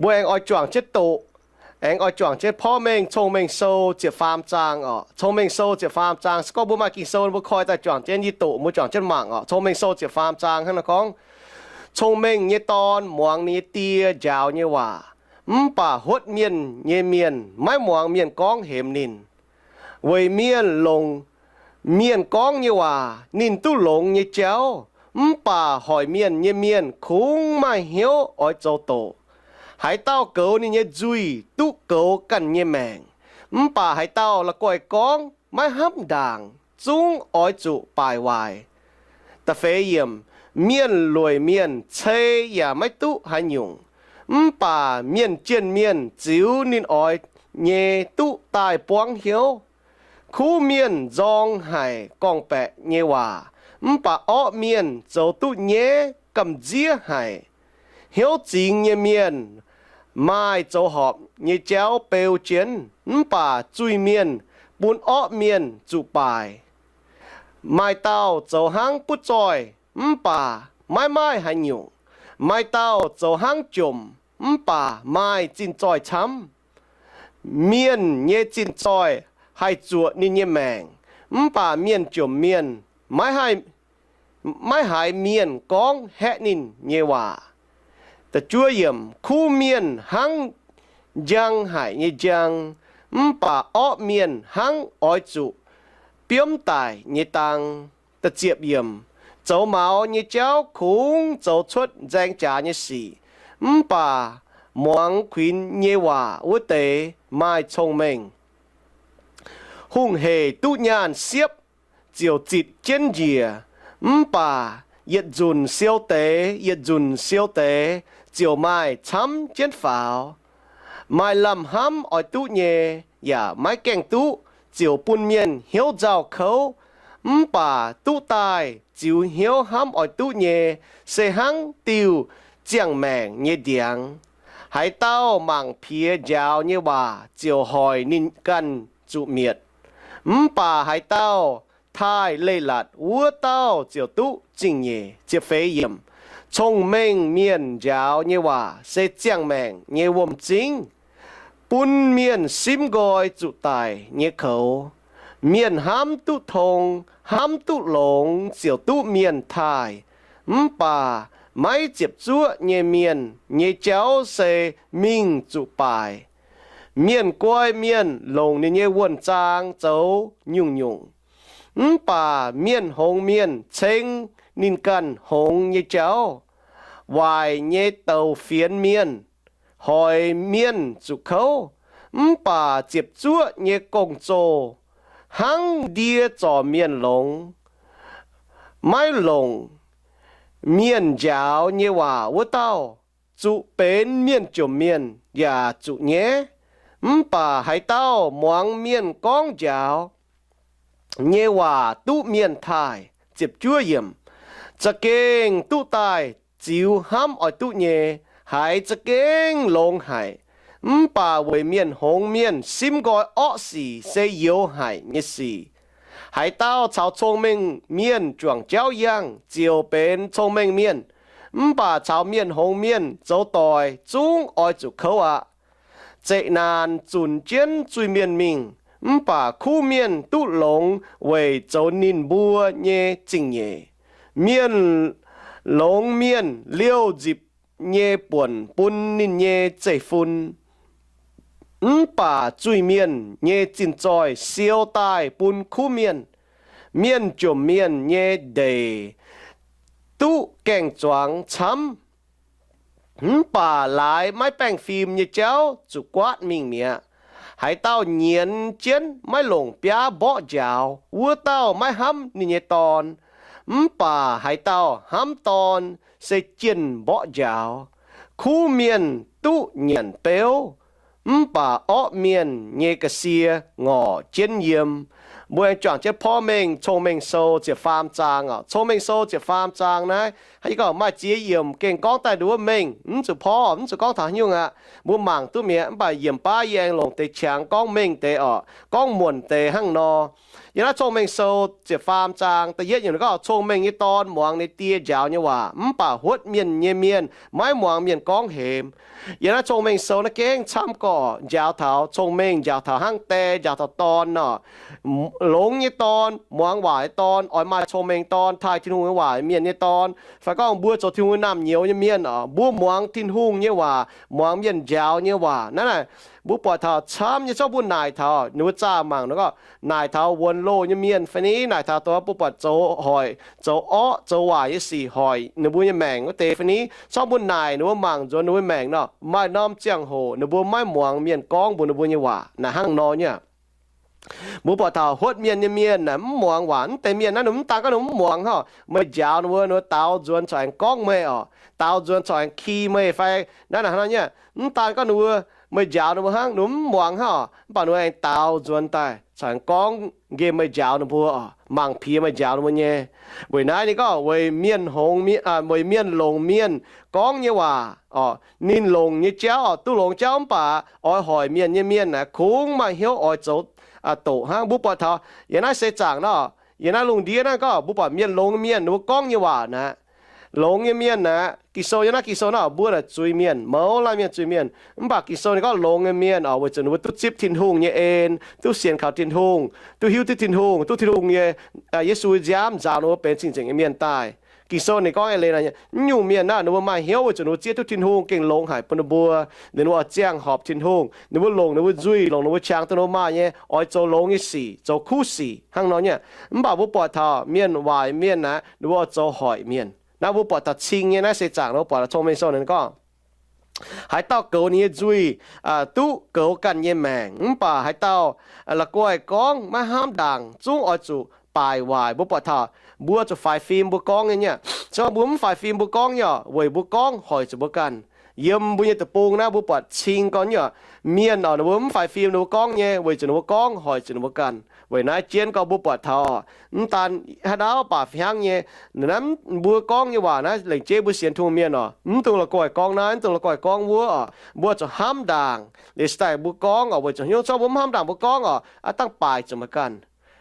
Mbuo aengx oix juangc jienv doqc, aengx oix juangc jienv Porv Mengh Cong-Mengh Sou ziepc faam zaang oc. Cong-Mengh Sou ziepc faam zaang, se gorngv mbuo maaih Ging-Sou mbuo koi daaih juangc jienv yie doqc, mbuo juangc jienv mangc oc. Cong-Mengh Sou ziepc faam zaang hnangv naaiv gorngv, Cong-mengh nyei dorn muangx ninh nyei die njaaux nyei waac, mv baac hotv mienh nyei mienh maiv muangx mienh gorngv hemx ninh. Weic mienh longc mienh gorngv nyei waac ninh duqv longx nyei jauv, mv baac hoic mienh nyei mienh kungx maaih hnyouv oix zoux doqc. Haaix dauh goux ninh nyei nzuih duqv goux ganh nyei maengc, mv baac haaix dauh la'guaih gorngv maiv hnamv ndaangc zungv oix zuqc baaic waaic. Da'feix yiemc, mienh lueic mienh cei yaac maiv duqv haaix nyungc, mv baac mienh jienh mienh ziux ninh oix nyei duqv daaih buangv hnyouv. Kuv mienh nzorng haic gorngv-baeqc nyei waac, mv baac orqv mienh zoux duqv nyaiv gamh nziev haic. Hnyouv zingx nyei mienh maaih zoux horpc nyei jauv beu jienv, mv baac zuiz-mienh bun orqv mienh zuqc baaic. Maaih dauh zoux hnangv butv zoih, mv baac maiv maaih haaix nyungc. Maaih dauh zoux hnangv jomc, mv baac maaih zinh zoih camv. Mienh nyei zinh zoih haih zuoqc ninh nyei maengc, mv baac mienh jomc mienh maiv haiz mienh gorngv haeqv ninh nyei waac. Kuv mienh hnangv njang haic nyei njang, mv baac orqv mienh hnangv oix zuqc biomv daic nyei dang. Zoux maux nyei jauv kungx zoux cuotv nzaeng jaax nyei sic, mv baac muangx kuinx nyei waac wuov deix maaih cong-mengh. Hungh hec duqv nyaanh siepv ziouc zitc jienv njiec, mv baac yietc nzunc siou deix yietc nzunc siou deix ziouc maaih camv jienv faaux. Maaih lamh hnamv oix duqv nyei yaac maiv gaengh duqv, ziouc bun mienh hnyouv nzauh kouv. Mv baac duqv daaih ziux hnyouv hnamv oix duqv nyei se hnangv diuh ziangh maengc nyei ndiangx. Haaix dauh mangc piex njaaux nyei waac ziouc hoic ninh ganh zuqc mietc, mv baac haaix dauh taaih leiz-latc wuov dauh ziouc duqv zingh nyeic. Cong-mengh mienh njaaux nyei waac se ziangh maengc nyei wuom-zingv, bun mienh simv nqoi zuqc daic nyei koux. Mienh hnamv duqv tong, hnamv duqv longx ziouc duqv mienh taaih, mv baac maiv ziepc zuoqv nyei mienh nyei jauv se mingh zuqc baaic. Mienh guai mienh longc ninh nyei wuon-zaang zoux nyungc-nyungc, mv baac mienh hngongx mienh ceng ninh ganh hngongx nyei jauv. Waaic nyei douz fienx mienh hoic mienh zuqc kouv, mv baac ziepc zuoqv nyei gong-zoh hnangv ndie zorc mienh longx. Maiv longc mienh njaaux nyei waac wuov dauh, zuqc benx mienh jomc mienh yaac zuqc nyaiv. Mv baac haaix dauh muangx mienh gorngv njaaux nyei waac duqv mienh taaih, za'gengh duqv daaih ziux hnamv oix duqv nyei, haiz za'gengh longx haic. Mv baac weic mienh hngongx mienh simv nqoi orqv sic se youx haic nyei sic. Haaix dauh caux cong-mengh mienh juangc jauv yangh ziouc benx cong-mengh mienh, mv baac caux mienh hngongx mienh zoux doic zungv oix zuqc kouv aqv. Zeqc naanc zunc jienv zuiz-mienh mingh, mv baac kuv mienh duqv longx weic zoux ninh mbuo nyei zingh nyeic. Mienh longx mienh liouh nzipc nyei buonc bun ninh nyei zeiv-fun, mv baac zuiz-mienh nyei zinh zoih siou daaih bun kuv mienh. Mienh jomc mienh nyei ndeic duqv gaeng-zuangx camv, mv baac laaix maiv baengh fim nyei jauv zuqc guaatv mingh mi'aqv. Haaix dauh nyienz jienv maiv longc biaav mborqv njaaux, wuov dauh maiv hnamv ninh nyei dorn. Mv baac haaix dauh hnamv dorn se jienh mborqv njaaux. Kuv mienh duqv nyanc beuv, mv baac orqv mienh nyei ga'sie ngorc jienv yiem. Mbuo aengx juangc jienv Porv Mengh Cong-Mengh Sou ziepc faam zaang oc. Cong-Mengh Sou ziepc faam zaang naaiv, yie gorngv maaih ziex yiemc gengh gorngv daaih nduov mengh, mv zuqc porv, mv zuqc gorngv taux haaix nyungc aqv. Mbuo mangc duqv mi'aqv, mv baac yiemc baav yie aengx longc deix qangx gorngv mengh deix oc, gorngv muonc deix hnangv nor. Yiem naaiv Cong-Mengh Sou ziepc faam zaang da'yietv yiemc ninh gorngv, Cong-mengh nyei dorn muangx ninh die njaaux nyei waac, mv baac huotv mienh nyei mienh maiv muangx mienh gorngv hemx. Yiem naaiv Cong-Mengh Sou naaiv gengh camv gorqv, njaaux taux cong-mengh, njaaux taux hnangv die, njaaux taux dorn nor. Longx nyei dorn, muangx waac nyei dorn, oix maaih cong-mengh dorn, taaih Tin-Hungh nyei waac mienh nyei dorn, fai gorngv mbuo zoux Tin-Hungh nyei naamh nyouz nyei mienh oc, mbuo muangx Tin-Hungh nyei waac, muangx mienh njaaux nyei waac. Naaiv naaic mbuo buatc taux camv nyei, zorqv mbuo naaic taux ninh mbuo zaah mangc nor gorngv, naaic taux wuonx loh nyei mienh fai ni, naaic taux dongh mbuo buatc zoux hoic, zoux orqv, zoux waaic nyei sic hoic ninh mbuo nyei maengc wuov deix fai ni, zorqv mbuo naaic ninh mbuo mangc nzuonx ninh mbuo maengc nor, maaih norm ziangh hoc ninh mbuo maiv muangx mienh gorngv mbuox ninh mbuo nyei waac naaic hnangv nor nyei. Mbuo buatc taux huotv mienh nyei mienh naaic mv muangx waac. Mv deix mienh naaiv ninh mv daan gorngv ninh mv muangx hov, meih njaaux ninh mbuo, ninh mbuo daaux nzuonx corc aengx gorngv meih oc, daaux nzuonx corc aengx ki meih fai naaiv naaic hnangv nor nyei. Mv daan gorngv ninh mbuo, meih njaaux ninh mbuo hnangv, ninh mbuo mv muangx hov, mv baac ninh mbuo aengx daaux nzuonx daaih corc aengx gorngv nqemh meih njaaux ninh mbuo oc, mangc piex meih njaaux ninh mbuo nyei. Weic naaiv ninh gorngv weic mienh hngongx, weic mienh longc mienh gorngv nyei waac oc, ninh longc nyei jauv oc, duqv longx jauv mv baac oix hoic mienh nyei mienh naaic kungx maaih hnyouv oix zoux doqc hnangv. Mbuo buatc taux yiem naaiv seix zaangc nor, yiem naaiv lungh ndiev naaiv gorngv mbuo buatc mienh longx mienh ninh mbuo gorngv nyei waac naaic, longx nyei mienh naaic, Ging-Sou yiem naaiv Ging-Sou nor mbuo naaic zuiz mienh, mouz laanh mienh zuiz mienh. Mv baac Ging-Sou ninh gorngv longx nyei mienh oc, weic zuqc ninh mbuo duqv zipv Tin-Hungh nyei en, duqv sienx kaux Tin-Hungh, duqv hiuv duqv Tin-Hungh, duqv Tin-Hungh nyei, Yesu nyei nziaamv nzaaux ninh mbuo benx cing-nzengc nyei mienh daaih. Ging-Sou ninh gorngv eix leiz naaic, mv nyungc mienh naaiv ninh mbuo maaih hnyouv weic zuqc ninh mbuo zieqv duqv Tin-Hungh gengh longx haic bun ninh mbuo, liuz ninh mbuo oix ziangh horpc Tin-Hungh, ninh mbuo longc ninh mbuo nzuih, longc ninh mbuo qangx dongh ninh mbuo maaih nyei oix zoux longx nyei sic, zoux kuv sic hnangv nor nyei. Mv baac mbuo buatc taux mienh waaic mienh naaic ninh mbuo oix zoux hoic mienh. Naaiv mbuo buatc taux cing nyei naaiv seix zaangc, mbuo buatc taux Cong-Mengh Sou ninh gorngv, haaix dauh goux ninh nyei nzuih duqv goux ganh nyei maengc, mv baac haaix dauh la'guaih gorngv maiv hnamv ndaangc zungv oix zuqc baaic waaic. Mbuo buatc taux mbuo zuqc faix fim mbuo gorngv nyei nyei. Se gorngv mbuo mv faix fim mbuo gorngv nyei oc, weic mbuo gorngv hoic zuqc mbuo ganh. Yiem mbuo nyei deic-bung naaiv mbuo buatc cing gorn nyei oc, mienh oc ninh mbuo mv faix fim ninh mbuo gorngv nyei, weic zuqc ninh mbuo gorngv hoic zuqc ninh mbuo ganh. Weic naaiv jienv gorn mbuo buatc taux mv daan haaix ndau baac fih hnangv nyei, naaiv mbuo gorngv nyei waac naaiv lengc jeiv mbuo sienx Tin-Hungh mienh oc, mv dungx la'guaih gorngv naaiv, mv dungx la'guaih gorngv wuov oc. Mbuo zuqc hnamv ndaangc liuz se daaih mbuo gorngv oc, weic zuqc hnyouv zorqv mbuo mv hnamv ndaangc mbuo gorngv oc, aav dangh baaic zuqc meih ganh.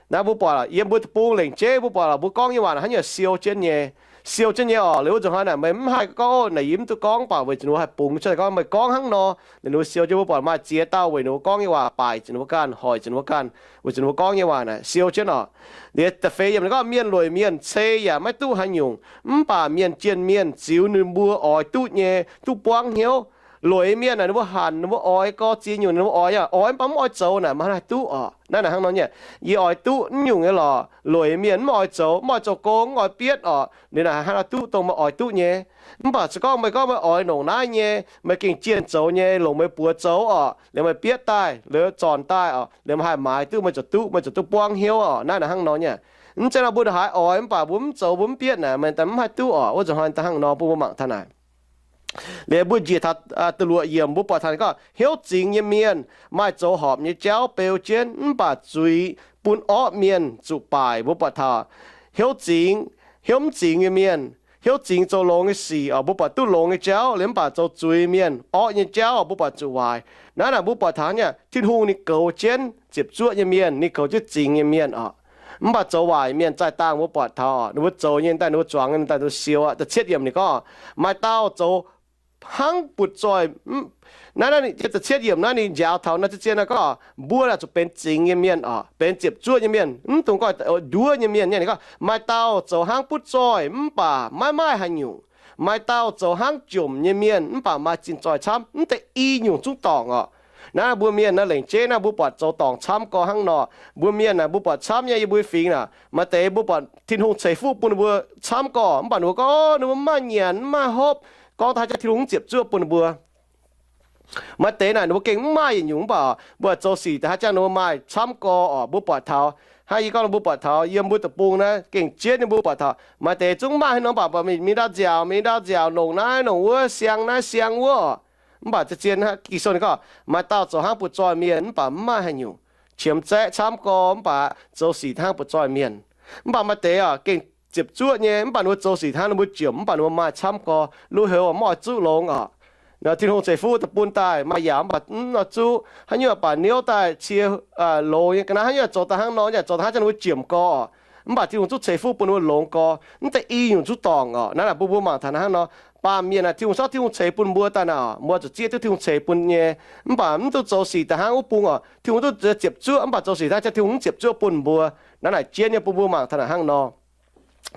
Naaiv mbuo buatc yiem mbuo deic-bung lengc jeiv mbuo buatc mbuo gorngv nyei waac naaic hnangv nyungc siou jienv nyei, siou jienv nyei oc. Liuz wuov nzunc hnoi naaic meih mv haih gorngv, naaic yie mv duqv gorngv, mv baac weic zuqc ninh mbuo haih bungx cuotv gorngv meih gorngv hnangv nor, ninh mbuo siou jienv. Mbuo buatc maaih ziex dauh weic ninh mbuo gorngv nyei waac baaic zuqc ninh mbuo ganh, hoic zuqc ninh mbuo ganh, weic zuqc ninh mbuo gorngv nyei waac naaic siou jienv oc. Liuz da'feix yiemc ninh gorngv, mienh lueic mienh cei yaac maiv duqv haaix nyungc, mv baac mienh jienh mienh ziux ninh mbuo oix duqv nyei duqv buangv hnyouv. Lueic mienh naaic ninh mbuo hanc ninh mbuo oix gorx ziex nyungc ninh mbuo oix, oix mv baac mv oix zoux naaic maaih hnangv haih duqv oc. Naaiv naaic hnangv nor nyei, yie oix duqv naaiv nyungc nyei lorqc. Lueic mienh mv oix zoux, mv oix zoux gong, mv oix bietv oc, liuz naaic hnangv haih duqv dongh meih oix duqv nyei. Mv baac se gorngv meih gorngv meih oix longc naaiv nyei, meih gengh jienh zoux nyei, longc meih buoz zoux oc, liuz meih bietv daaih, liuz zornc daaih oc, liuz meih haih maaiz duqv, meih ziouc duqv, meih ziouc duqv buangv hnyouv oc. Naaiv naaic hnangv nor nyei. Mv zeiz nor mbuo ndongc haaix oix mv baac mbuo mv zoux mbuo mv bietv naaic meih daaih mv haih duqv oc. Wuov nzunc hnoi daaih hnangv nor bun mbuo mangc taux naaic. Liuz mbuo njiec taux da'luoqc yiemc mbuo buatc taux ninh gorngv, hnyouv zingx nyei mienh maaih zoux horpc nyei jauv beu jienv, mv baac zuiz bun orqv mienh zuqc baaic. Mbuo buatc taux hnyouv zingx, hnyouv mv zingx nyei mienh, hnyouv zingx zoux longx nyei sic oc, mbuo buatc duqv longx nyei jauv liuz, mv baac zoux zuiz mienh, orqv nyei jauv oc, mbuo buatc zuqc waaic. Naaiv naaic mbuo buatc taux nyei, Tin-Hungh ninh goux jienv ziepc zuoqv nyei mienh, ninh goux jienv zingx nyei mienh oc. Mv baac zoux waaic mienh zaih dangh mbuo buatc taux oc, ninh mbuo zoux nyei daaih ninh mbuo zuangx nyei daaih ninh mbuo siou aqv. Da'cietv yiemc ninh gorngv, maaih dauh zoux hnangv butv-zoih. Naaiv, naaiv da'cietv yiemc naaiv ninh njaaux taux naaiv zien-zien naaiv gorngv, mbuo naaic zuqc benx zingx nyei mienh oc, benx ziepc zuoqv nyei mienh, mv dungx gorngv nduov nyei mienh nyei. Ninh gorngv, maaih dauh zoux hnangv butv-zoih mv baac maiv maaih haaix nyungc. Maaih dauh zoux hnangv jomc nyei mienh mv baac maaih zinh zoih camv. Mv deix i nyungc zungv dorngc oc. Naaiv mbuo mienh naaiv lengc jeiv naaiv mbuo buatc zoux dorngc camv gorx hnangv nor. Mbuo mienh naaic mbuo buatc camv nyei, yie mbuo fingx naaic, maaih deix mbuo buatc Tin-Hungh ceix fuqv bun ninh mbuo camv gorx, mv baac ninh mbuo gorngv, o, ninh mbuo mv maaih nyanc, mv maaih hopv, gorngv da'haav jangv Tin-Hungh mv ziepc zuoqv bun ninh mbuo. Maaih deix naaic ninh mbuo gengh mv maaih yietc nyungc, mv baac mbuo zoux sic da'haav jangv ninh mbuo maaih camv gorx oc. Mbuo buatc taux, hnangv yie gorngv mbuo buatc taux yiem mbuo deic-bung naaiv gengh jienv nyei, mbuo buatc taux maaih deix zungv maaih haaix nor, mv baac mingh ndau nziaauc, mingh ndau nziaauc, longc naaiv longc wuov, siang naaiv siang wuov oc. Mv baac zien-zien Ging-Sou ninh gorngv, maaih dauh zoux hnangv butv-zoih mienh mv baac mv maaih haaix nyungc, qiemx zaeqv camv gorx mv baac zoux sic hnangv butv-zoih mienh. Mv baac maaih deix oc gengh ziepc zuoqv nyei, mv baac ninh mbuo zoux sic hnangv ninh mbuo jomc, mv baac ninh mbuo maaih camv gorx, lui-houx mv oix zuqv longx oc. Tin-Hungh ceix fuqv daaih bun daaih maaih yaac mv baac mv nor zuqv. Haaix nyungc baac niouv daaih cie longx nyei ga'naaiv, haaix nyungc zoux daaih hnangv nor, yaac zoux daaih hnangv jiex ninh mbuo jiemc gorx. Mv baac Tin-Hungh zungv ceix fuqv bun ninh mbuo longx gorx, mv deix i nyungc zungv dorngc orqc. Naaiv naaic bun mbuo mangc taux hnangv nor, baamh mienh naaic Tin-Hungh, sortv Tin-Hungh ceix bun mbuo daaih naaic, mbuo zuqc zieqv duqv Tin-Hungh ceix bun nyei. Mv baac mv duqv zoux sic daaih hnangv wuov bung orqc, Tin-Hungh duqv ziepc zuoqv, mv baac zoux sic daaih Tin-Hungh mv ziepc zuoqv bun mbuo. Naaiv naaic jienv nyei bun mbuo mangc taux naaic hnangv nor.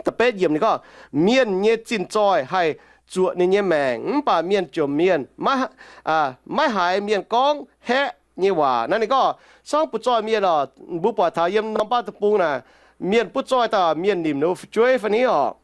Da'betv yiemc ninh gorngv, mienh nyei zinh zoih haih zuoqc ninh nyei maengc, mv baac mienh jomc mienh maiv haiz mienh gorngv haeqv nyei waac. Naaiv ninh gorngv, sorng butv zoih mienh orqc, mbuo buatc taux yiem norm baav deic-bung naaic, mienh butv zoih daaih mienh nimc ninh mbuo fu'jueiv fai ni orqc.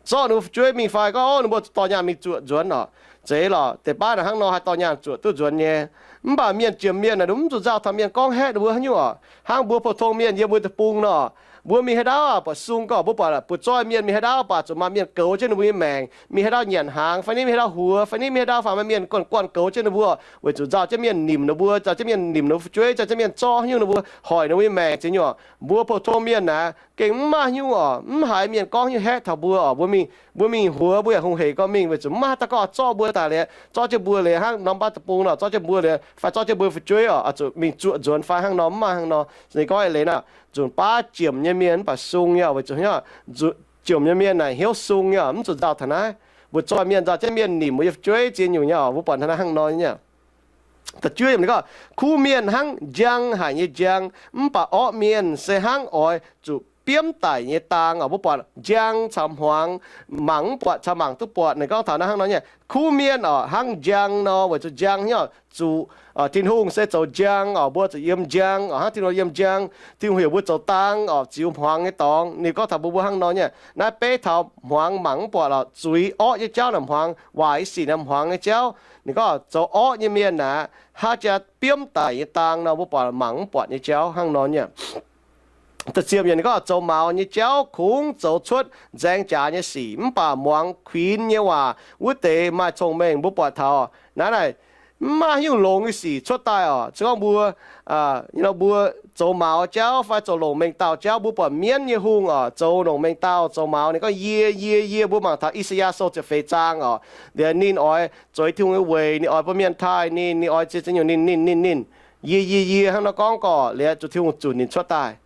Zorqv ninh mbuo fu'jueiv mingh fai gorngv, o, ninh mbuo dorh nyaanh mingh zuoqc nzuonx orqc. Zeiz lorqc, deix baav naaic hnangv nor haih dorh nyaanh zuoqc duqv nzuonx nyei. Mv baac mienh jomc mienh naaic, mv zuqc nzauh taux mienh gorngv haeqv ninh mbuo haaix nyungc orqc. Hnangv mbuo pou-tong mienh yiem mbuo deic-bung nor, mbuo mingh haaix ndau buatc sung gorngv, mbuo buatc butv zoih mienh mingh haaix ndau baac zuqc maaih mienh goux jienv ninh mbuo nyei maengc, mingh haaix ndau nyanc hnaangx fai ni, mingh haaix ndau huox fai ni, mingh haaix ndau faaux maaih mienh guanh guanh goux jienv ninh mbuo, weic zuqc nzauh jienv mienh nimc ninh mbuo, nzauh jienv mienh nimc ninh mbuo fu'jueiv, nzauh jienv mienh zorqv haaix nyungc ninh mbuo, hoic ninh mbuo nyei maengc. Zeiz nyungc, mbuo pou-tong mienh naaic gengh mv maaih haaix nyungc orqc, mv haiz mienh gorngv haaix nyungc haeqv taux mbuo orqc. Mbuo mingh, mbuo mingh huox, mbuo yaac hungh heic gorngv mingh, weic zuqc mv maaih haaix dauh gorngv zorqv mbuo daaih liuz, zorqv jienv mbuo liuz hnangv norm baav deic-bung nor, zorqv jienv mbuo liuz fai zorqv jienv mbuo fu'jueiv orqc, zuqc mingh zuoqc nzuonx fai hnangv nor, mv maaih hnangv nor. Ninh gorngv eix leiz naaic, nzunc baav jomc nyei mienh mv baac sung nyei orqc, weic zuqc jomc nyei mienh naaic hnyouv sung nyei orqc, mv zuqc nzauh taux naaiv. Mbuo zoih mienh nzauh jienv mienh nimc mbuo nyei fu'jueiv ziex nyungc nyei orqc, mbuo buatc hnangv naaiv hnangv nor nyei. Da'juov yiemc ninh gorngv, kuv mienh hnangv njang haic nyei njang, mv baac orqv mienh se hnangv oix zuqc biomv daic nyei daang orqc. Mbuo buatc njang caux hmuangx, mangc mv buatc caux mangc duqv buatc. Ninh gorngv taux naaiv hnangv nor nyei, kuv mienh orqc hnangv njang nor, weic zuqc njang nyei orqc, zuqc Tin-Hungh se zoux njang orqc, mbuo zuqc yiem njang orqc, hnangv Tin-Hungh yiem njang. Tin-Hungh heuc mbuo zoux daang orqc, ziux hmuangx nyei dorngx. Ninh gorngv taux mbuo mbuo hnangv nor nyei. Naaiv beiv taux hmuangx mangc mv buatc orqc, zuiz orqv nyei jauv naaic hmuangx, waaic i sic naaic hmuangx nyei jauv. Ninh gorngv zoux orqv nyei mienh naaic, haaix jaax biomv daic nyei daang nor, mbuo buatc mangc mv buatc nyei jauv hnangv nor nyei. Da'ziepc yiemc ninh gorngv, zoux maux nyei jauv kungx zoux cuotv nzaeng jaax nyei sic, mv baac muangx kuinx nyei waac wuov deix maaih cong-mengh. Mbuo buatc taux naaiv naaic, mv maaih haaix nyungc longx nyei sic cuotv daaih orqc. Se gorngv mbuo, mbuo zoux maux jauv fai zoux longc mengh dauh jauv, mbuo buatc mienv nyei hungh orqc, zoux longc mengh dauh zoux maux. Ninh gorngv, yie, yie, yie. Mbuo mangc taux I^saa^yaa Sou ziepc feix zaang orqc, liuz ninh oix zueiz Tin-Hungh nyei weic, ninh oix bun mienh taaih ninh, ninh oix ziex nyungc ninh, ninh, ninh, ninh, yie, yie, yie hnangv nor gorngv gorqc, liuz zuqc Tin-Hungh zunc ninh cuotv daaih.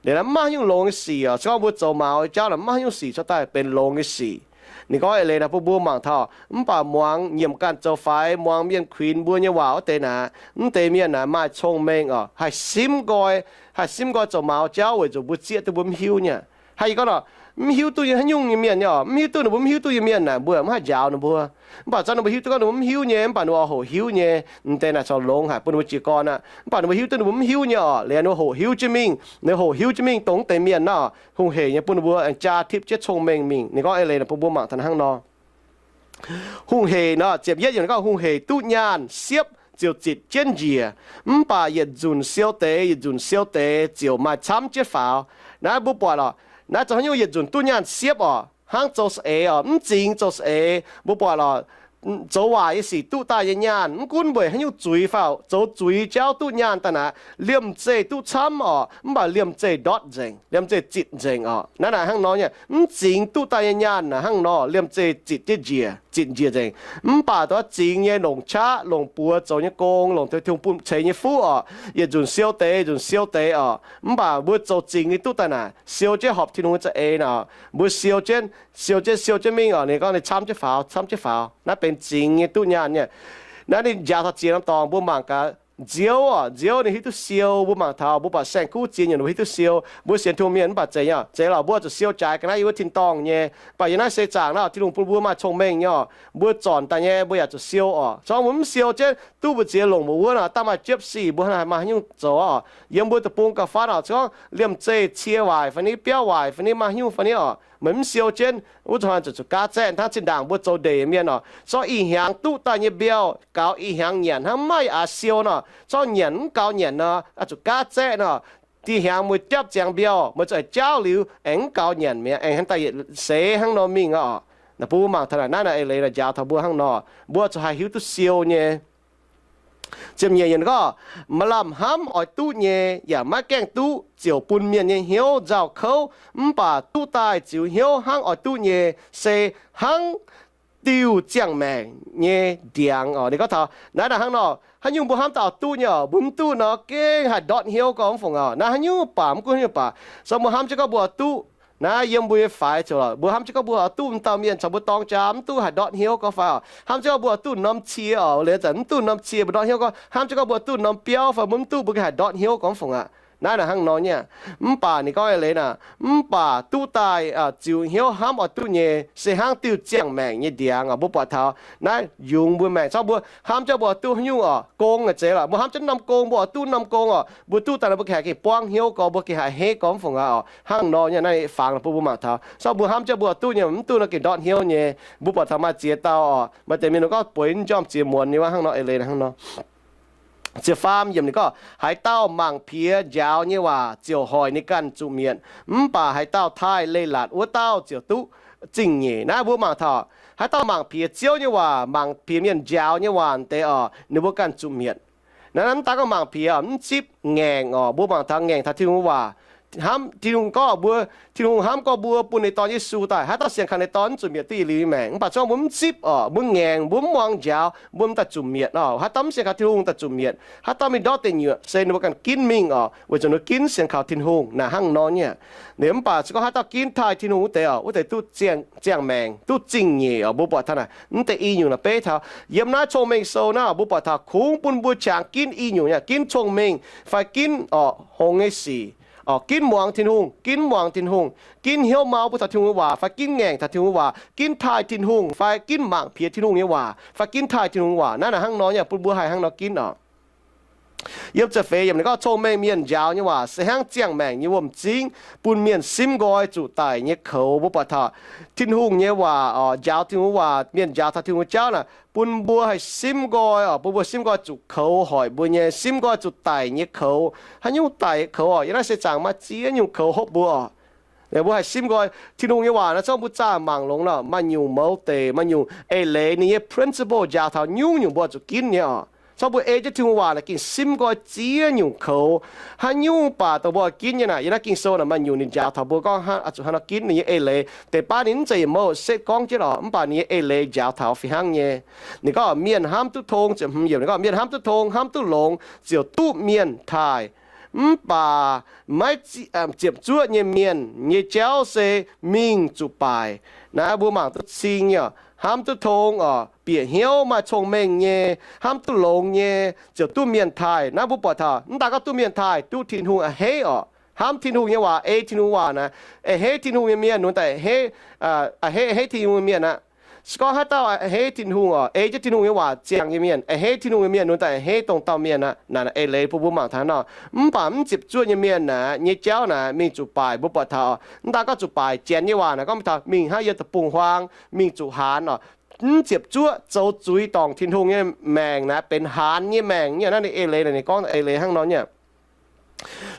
Liuz naaiv mv maaih haaix nyungc longx nyei sic orqc. Se gorngv mbuo zoux maux jauv naaic, mv maaih haaix nyungc sic cuotv daaih benx longx nyei sic. Ninh gorngv eix leiz naaic bun mbuo mangc taux, mv baac muangx nyiemc ganh zoux faix, muangx mienh kuinx mbuo nyei waac wuov deix naaic, mv deix mienh naaic maaih cong-mengh orqc, haih simv nqoi, haih simv nqoi zoux maux jauv weic zuqc mbuo zieqv duqv mbuo mv hiuv nyei. Haih gorngv nor, mv hiuv duqv nyei haaix nyungc nyei mienh nyei orqc, mv hiuv duqv ninh mbuo mv hiuv duqv nyei mienh naaic, mbuo mv haih njaaux ninh mbuo. Mv baac zorqv ninh mbuo hiuv duqv gorngv ninh mbuo mv hiuv nyei, mv baac ninh mbuo hoqc hiuv nyei, mv deix naaic corc longx haic bun ninh mbuo jiez gorn aqv. Mv baac ninh mbuo hiuv duqv ninh mbuo mv hiuv nyei orqc, liuz ninh mbuo hoqc hiuv jienv mingh, ninh hoqc hiuv jienv mingh dongh mv deix mienh nor, hungh heic nyei bun ninh mbuo aengx jaa tipv jienv cong-mengh mingh. Ninh gorngv eix leiz naaic bun mbuo mangc taux hnangv nor. Hungh heic nor, ziepc yietv yiemc ninh gorngv, hungh heic duqv nyaanh siepv ziouc zitc jienv njiec, mv baac yietc nzunc siou deix, yietc nzunc siou deix ziouc maaih camv jienv faaux. Naaiv mbuo buatc orqc, naaiv zoux haaix nyungc yietc nzunc duqv nyaanh siepv orqc, hnangv zoux saeng-eix orqc, mv zingx zoux saeng-eix. Mbuo buatc orqc, zoux waaic nyei sic duqv daaih nyei nyaanh, mv gunv weic haaix nyungc zuiz fai zoux zuiz jauv duqv nyaanh daaih naaic, liemh zeih duqv camv orqc, mv baac liemh zeih ndortv nzengc, liemh zeih zitc nzengc orqc. Naaiv naaic hnangv nor nyei, mv zingx duqv daaih nyei nyaanh naaic hnangv nor, liemh zeih zitc jienv njiec, zitc njiec nzengc. Mv baac dongh zingx nyei longc qaqv, longc buoz zoux nyei gong, longc Tin-Hungh bun ceix nyei fuqv orqc, yietc nzunc siou deix, yietc nzunc siou deix orqc. Mv baac mbuo zoux zingx nyei duqv daaih naaic, siou jienv horpc Tin-Hungh nyei za'eix naaic, mbuo siou jienv, siou jienv, siou jienv mingh orqc. Ninh gorngv ninh camv jienv faaux, camv jienv faaux. Naaiv benx zingx nyei duqv nyaanh nyei. Naaiv ninh njaaux taux ziex norm dorngx, mbuo mangc gaax. Nziouv orqc, nziouv ninh hiuv duqv siou. Mbuo mangc taux mbuo buatc saeng-kuv ziex nyungc ninh hiuv duqv siou. Mbuo sienx Tin-Hungh mienh mv baac zeiz nyei, zeiz lorqc, mbuo zuqc siou jaaix ga'naaiv yiem wuov tin-dorngh nyei. Mv baac yiem naaiv seix zaangc naaiv, Tin-Hungh bun mbuo maaih cong-mengh nyei orqc. Mbuo zornc daaih nyei, mbuo yaac zuqc siou orqc. Se gorngv mbuo mv siou jienv, duqv mbu'ziex longc mbu'wuov nor, daav maaih jiepv sic, mbuo maaih haaix nyungc zoux orqc? Yiem mbuo deic-bung gauh faanv orqc. Se gorngv liemh zeih cie waaic fai ni, biauv waaic fai ni, maaih haaix nyungc fai ni orqc, meih mv siou jienv, wuov zuqc zuqc gaav zaeqv hnangv zinh ndaangc mbuo zoux ndeic mienh orqc. Zorqv ih hnyangx duqv daaih nyei mbiauh gaux ih hnyangx nyanc hnangv, maiv aax siou nor. Zorqv nyanc mv gaux nyanc nor, zuqc gaav zaeqv nor. Ih hnyangx meih japv ziangx mbiauh, meih zuqc jaauv liuz aengx mv gaux nyanc mi'aqv, aengx hnangv daaih yietc seix hnangv nor mingh orqc. Naaic bun mbuo mangc taux naaiv, naaiv eix leiz naaic njaaux taux mbuo hnangv nor, mbuo zuqc haih hiuv duqv siou nyei. Ziepc nyeic yiemc gorngv, maaih lamh hnamv oix duqv nyei yaac maiv gaengh duqv, ziouc bun mienh nyei hnyouv nzauh kouv. Mv baac duqv daaih ziux hnyouv hnangv oix duqv nyei, se hnangv diuh ziangh maengc nyei ndiangx oc. Ninh gorngv taux naaiv naaic hnangv nor, haaix nyungc mbuo hnamv daaih oix duqv nyei oc, mbuo mv duqv nor gengh haih ndortv hnyouv gorngv mv fungc oc. Naaiv haaix nyungc baac mv gunv haaix nyungc baac, so mbuo hnamv jienv gorngv mbuo oix duqv naaiv yiem mbuo nyei faix ziouc lorqc, mbuo hnamv jienv gorngv mbuo oix duqv m'dauh mienh caux mbuo dorng jaa mv duqv haih ndortv hnyouv gorngv fai oc. Hnamv jienv gorngv mbuo oix duqv norm cie oc, leiz zanc mv duqv norm cie mbuo ndortv hnyouv gorngv, hnamv jienv gorngv mbuo oix duqv norm biauv fai mbuo mv duqv mbuo gengh haih ndortv hnyouv gorngv mv fungc aqv. Naaiv naaic hnangv nor nyei. Mv baac ninh gorngv eix leiz naaic, mv baac duqv daaih ziux hnyouv hnamv oix duqv nyei se hnangv diuh ziangh maengc nyei ndiangx oc. Mbuo buatc taux naaiv yungz mbuo maengc, corc mbuo hnamv jienv mbuo oix duqv haaix nyungc oc, gong a'zeiz lorqc, mbuo hnamv jienv norm gong mbuo oix duqv norm gong oc, mbuo duqv daaih nor mbuo gengh haih gengh buangv hnyouv gorngv, mbuo gengh haih heix gorngv mv fungc aqv oc. Hnangv nor nyei naaiv fangx bun mbuo mangc taux, corc mbuo hnamv jienv mbuo oix duqv nyei mv duqv nor gengh ndortv hnyouv nyei. Mbuo buatc taux maaih ziex dauh oc, maaih deix mienh gorngv bueix nyei njormh ziex muonz nyei wuov hnangv nor, eix leiz hnangv nor. Ziepc faam yiemc ninh gorngv, haaix dauh mangc piex njaaux nyei waac ziouc hoic ninh ganh zuqc mietc, mv baac haaix dauh taaih leiz-latc wuov dauh ziouc duqv zingh nyeic. Naaiv mbuo mangc taux, haaix dauh mangc piex Ziouv nyei waac, mangc piex mienh njaaux nyei waac deix oc, ninh mbuo ganh zuqc mietc. Naaiv mv daaih gorngv mangc piex, mv zipv ngaengc oc. Mbuo mangc taux ngaengc taux Tin-Hungh waac, hnamv Tin-Hungh gorngv mbuo, Tin-Hungh hnamv gorngv mbuo bun ninh Dorn Yesu daaih, haaix dauh sienx kaux ninh Dorn mv zuqc mietc duqv yietc liuz nyei maengc. Mv baac se gorngv mbuo mv zipv oc, mbuo ngaengc, mbuo mv muangx njaaux, mbuo mv daaih zuqc mietc oc. Haaix dauh mv sienx kaux Tin-Hungh daaih zuqc mietc. Haaix dauh mingh ndortv deic nyuoqc se ninh mbuo ganh ginv mingh oc, weic zuqc ninh ginv sienx kaux Tin-Hungh naaic hnangv nor nyei. Ninh mv baac se gorngv haaix dauh ginv taaih Tin-Hungh wuov deix oc, wuov deix duqv ziangh maengc, duqv zingh nyeic oc. Mbuo buatc taux naaic mv deix i nyungc naaic beiv taux yiem naaiv Cong-Mengh Sou naaiv oc, mbuo buatc taux kungx bun mbuo qangx ginv i nyungc nyei, ginv cong-mengh fai ginv oc hngongx nyei sic oc, ginv muangx Tin-Hungh, ginv muangx Tin-Hungh, ginv hnyouv mau bun taux Tin-Hungh nyei waac fai ginv ngaengc taux Tin-Hungh nyei waac, ginv taaih Tin-Hungh fai ginv mangc piex Tin-Hungh nyei waac fai ginv taaih Tin-Hungh nyei waac. Naaiv naaic hnangv nor nyei, bun mbuo haih hnangv nor ginv oc. Yiem ziepc feix yiemc ninh gorngv, cong-mengh mienh njaaux nyei waac se hnangv ziangh maengc nyei wuom-zingv, bun mienh simv nqoi zuqc daic nyei koux. Mbuo buatc taux Tin-Hungh nyei waac oc, njaaux Tin-Hungh waac, mienh njaaux taux Tin-Hungh jauv naaic, bun mbuo haih simv nqoi oc, bun mbuo simv nqoi zuqc koux hoic mbuo nyei, simv nqoi zuqc daic nyei koux. Haaix nyungc daic nyei koux oc? Yiem naaiv seix zaangc maaih ziex nyungc koux hopv mbuo oc. Mbuo haih simv nqoi Tin-Hungh nyei waac naaiv, corc mbuo zaah mangc longx nor, maaih nyungc mouz deic, maaih nyungc eix leiz ninh nyei principle njaaux taux nyungc-nyungc mbuo zuqc ginv nyei oc. Corc mbuo ei jienv Tin-Hungh waac naaic gengh simv nqoi ziex nyungc koux. Haaix nyungc baac dongh mbuo ginv nyei naaic, yiem naaiv Ging-Sou naaic maaih nyungc ninh njaaux taux mbuo gorngv oix zuqc hnangv nor ginv. Ninh nyei eix leiz deix baav ninh mv zeiz yietc mouc setv gorngv jienv oc, mv baac ninh nyei eix leiz njaaux taux fih hnangv nyei. Ninh gorngv mienh hnamv duqv tong, ziepc hmz yiemc ninh gorngv, mienh hnamv duqv tong, hnamv duqv longx, ziouc duqv mienh taaih. Mv baac maiv ziepc zuoqv nyei mienh nyei jauv se mingh zuqc baaic. Naaiv mbuo mangc duqv cing nyei oc, hnamv duqv tong oc, bieqc hnyouv, maaih cong-mengh nyei, hnamv duqv longx nyei, ziouc duqv mienh taaih. Naaiv mbuo buatc taux mv daaih gorngv duqv mienh taaih, duqv Tin-Hungh a'hneiv oc. Hnamv Tin-Hungh nyei waac, ei Tin-Hungh waac naaic, a'hneiv Tin-Hungh nyei mienh, ninh daaih a'hneiv, a'hneiv, a'hneiv Tin-Hungh nyei mienh aqv. Se gorngv haaix dauh a'hneiv Tin-Hungh oc, ei jienv Tin-Hungh nyei waac ziangh nyei mienh, a'hneiv Tin-Hungh nyei mienh, ninh daaih a'hneiv dongh dauh mienh aqv. Naaic eix leiz bun mbuo mangc taux nor, mv baac mv ziepc zuoqv nyei mienh naaic nyei jauv naaic mingh zuqc baaic. Mbuo buatc taux mv daaih gorngv zuqc baaic, Janx nyei waac naaic gorngv taux mingh hnangv yiem deic-bung-huaang, mingh zuqc haanz oc. Mv ziepc zuoqv zoux zuiz dorngc Tin-Hungh nyei maengc naaiv benx haanz nyei maengc nyei. Naaiv ninh eix leiz naaic ninh gorngv eix leiz hnangv nor nyei.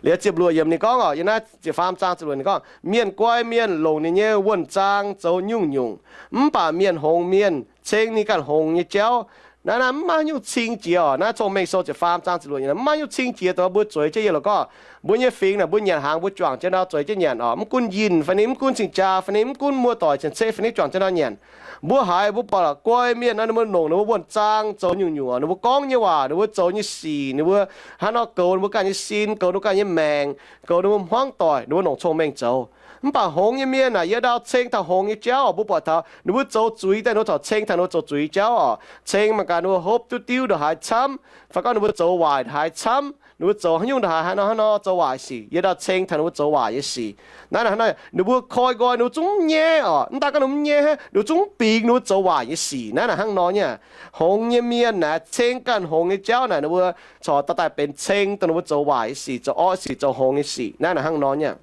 Liuz ziepc luoqc yiemc ninh gorngv oc, yiem naaiv ziepc faam zaang ziepc luoqc ninh gorngv, mienh guai mienh longc ninh nyei wuonh zaang zoux nyungc-nyungc, mv baac mienh hngongx mienh ceng ninh ganh hngongx nyei jauv. Naaiv naaiv mv maaih nyungc cing jiex oc. Naaiv Cong-Mengh Sou ziepc faam zaang ziepc luoqc yiemc, mv maaih nyungc cing jiex dongh mbuo zueiz jienv yie lorqc gorngv, mbuo nyei fingx naaic mbuo nyanc hnaangx mbuo juangc jienv nor zueiz jienv nyanc oc. Mv gunv yinh fai ninh, mv gunv cing-jaa fai ninh, mv gunv muoz-doic cien-ceqv fai ninh juangc jienv nor nyanc. Mbuo haiz mbuo buatc lorqc guai mienh nor ninh mbuo longc ninh mbuo wuonh zaang zoux nyungc-nyungc oc. Ninh mbuo gorngv nyei waac, ninh mbuo zoux nyei sic, ninh mbuo hnangv nor goux ninh mbuo ganh nyei sin, goux ninh mbuo ganh nyei maengc, goux ninh mbuo hmuangv doic, ninh mbuo longc cong-mengh zoux. Mv baac hngongx nyei mienh naaic, yie ndau ceng taux hngongx nyei jauv oc. Mbuo buatc taux ninh mbuo zoux zuiz daaih ninh mbuo corc ceng taux ninh mbuo zoux zuiz jauv oc. Ceng mangc gaax ninh mbuo hopv duqv diuv ndongc haaix camv, fai gorngv ninh mbuo zoux waaic ndongc haaix camv, ninh mbuo zoux haaix nyungc ndongc haaix, haaix nor haaix nor zoux waaic sic, yie ndau ceng taux ninh mbuo zoux waaic nyei sic. Naaiv naaic hnangv nor, ninh mbuo koi nqoi ninh mbuo zungv mv nyaiv oc. Mv daaih gorngv ninh mbuo mv nyaiv, ninh mbuo zungv mv bingx ninh mbuo zoux waaic nyei sic. Naaiv naaic hnangv nor nyei. Hngongx nyei mienh naaic ceng ganh hngongx nyei jauv naaic, ninh mbuo corc daaih daaih benx ceng dongh ninh mbuo zoux waaic nyei sic, zoux orqv sic, zoux hngongx nyei sic. Naaiv naaic hnangv nor nyei.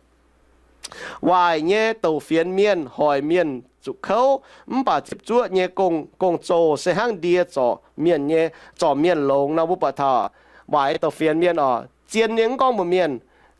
Waaic nyei douc fienx mienh hoic mienh zuqc kouv, mv baac ziepc zuoqv nyei gong-zoh se hnangv ndie zorc mienh nyei, zorc mienh longx nor. Mbuo buatc taux waaic douc fienx mienh oc, zien nyei mv gorngv mbuox mienh,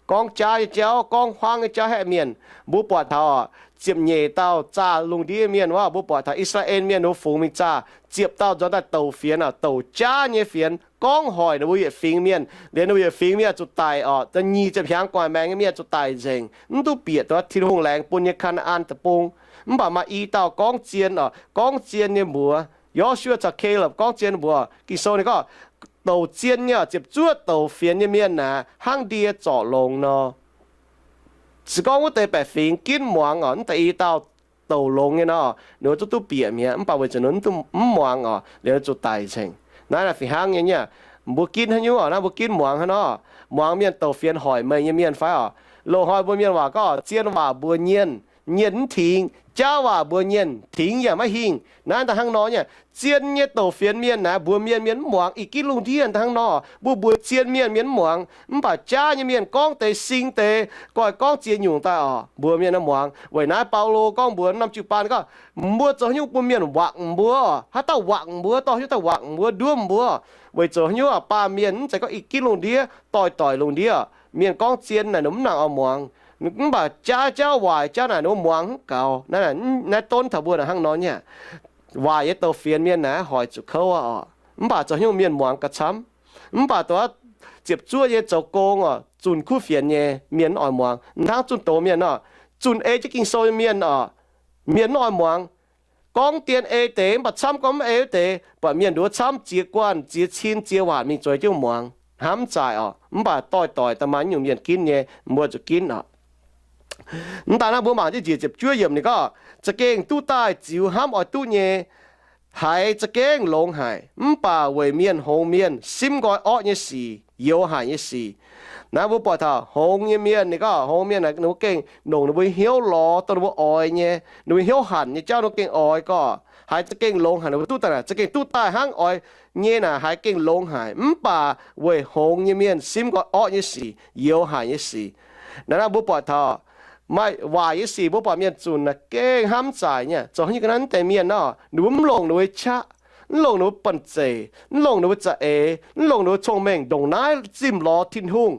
gorngv jaav nyei jauv, gorngv huaangv nyei jauv haeqv mienh. Mbuo buatc taux ziepc nyeic dauh zaah lungh ndiev mienh wuov, mbuo buatc taux I^saa^laa^en Mienh ninh mbuo fungx mingh zaah, ziepc dauh nzuonx daaih douc fienx oc, douc jaav nyei fienx, gorngv hoic ninh mbuo yietc fingx mienh. Liuz ninh mbuo yietc fingx mienh zuqc daic oc, nyic ziepc hnyangx gu'nguaaic maengx nyei mienh zuqc daic nzengc, mv duqv bieqc dongh Tin-Hungh laengz bun nyei Kaa^naa^an Deic-Bung. Mv baac maaih i dauh gorngv zien oc, gorngv zien nyei mbuox. Yo^su^waa caux Kaalepv gorngv zien mbuox. Ging-Sou ninh gorngv, douc zien nyei, ziepc zuoqv douc fienx nyei mienh naaic hnangv ndie zorc longx nor. Se gorngv wuov deix baeqc fingx ginv muangx oc, mv deix i dauh douc longx nyei nor, ninh mbuo zungv duqv bieqc mi'aqv. Mv baac weic zuqc ninh mv muangx oc, liuz zuqc daic cingx. Naaiv naaic fih hnangv nyei nyei. Mbuo ginv haaix nyungc oc, naaiv mbuo ginv muangx hnangv nor, muangx mienh douc fienx hoic meih nyei mienh fai oc. Loz-hnoi mbuo mienh waac gorngv, zien waac mbuox nyenh, nyenh mv tingx. Jaav waac mbuox nyenh, tingx yaac maiv hingh. Naaiv da'hnangv nor nyei. Zien nyei douc fienx mienh naaic mbuox mienh, mienh mv muangx. Ih ginv lungh ndiev da'hnangv nor, mbuo mbuox zien mienh, mienh mv muangx. Mv baac jaav nyei mienh gorngv deix sing deix, goiv gorngv ziex nyungc daaih oc, mbuox mienh muangx. Weic naaiv Baulo gorngv mbuox norm jiu-baang gorngv, mbuo zoux haaix nyungc bun mienh wakc mbuo? Haaix dauh wakc mbuo? Dorh haaix nyungc daaih wakc mbuo, nduov mbuo? Weic zoux haaix nyungc baamh mienh mv zeiz gorngv ih ginv lungh ndiev, doix-doic lungh ndiev, mienh gorngv zien naaic ninh mv nangc oix muangx. Mv baac jaav jauv waaic jauv naaic ninh mbuo muangx mv gaux. Naaiv donv taux mbuo hnangv nor nyei. Waaic nyei douc fienx mienh naaic hoic zuqc kouv aqv oc. Mv baac zoux haaix nyungc mienh muangx gauh camv. Mv baac dongh ziepc zuoqv nyei zoux gong oc, zunh kuv fienx nyei mienh mv oix muangx. Hnangv zunh doz mienh oc, zunh ei jienv Ging-Sou nyei mienh oc, mienh mv oix muangx. Gorngv dien ei deix mv baac camv gorngv mv ei wuov deix, buatc mienh nduov camv ziex guanh ziex cin ziex waanc mingh zueiz jienv muangx, hnamv zaaic oc. Mv baac doix-doic da'maaih nyungc mienh ginv nyei, mbuo zuqc ginv oc. Mv daaih naaiv mbuo mangc jienv njiec ziepc juov yiemc ninh gorngv, za'gengh duqv daaih ziux hnamv oix duqv nyei, haiz za'gengh longx haic. Mv baac weic mienh hngongx mienh simv nqoi orqv nyei sic, youx haic nyei sic. Naaiv mbuo buatc taux hngongx nyei mienh ninh gorngv, hngongx mienh ninh mbuo gengh longc ninh mbuo hnyouv lorz dongh ninh mbuo oix nyei, ninh mbuo hnyouv hanc nyei jauv ninh mbuo gengh oix gorqv, haiz za'gengh longx haic ninh mbuo duqv daaih naaic, za'gengh duqv daaih hnangv oix nyei naaic haiz gengh longx haic. Mv baac weic hngongx nyei mienh simv nqoi orqv nyei sic, youx haic nyei sic. Naaiv naaiv mbuo buatc taux maaih waaic nyei sic mbuo buatc mienh zunc naaic gengh hnamv zaaic nyei. Zoux haaix nyungc ga'naaiv deix mienh nor, ninh mbuo mv longc ninh mbuo nyei qaqv, mv longc ninh mbuo banh zeic, mv longc ninh mbuo za'eix, mv longc ninh mbuo cong-mengh, ndongc naaiv zimh lorz Tin-Hungh.